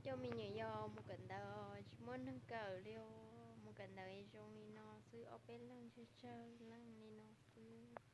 Coj me nyuam yau mus kawm ntawv tsis muaj neeg kawm li os, mus kawm ntawv zoo li no xwb, ob peb leeg tsawg tsawg leej li no xwb.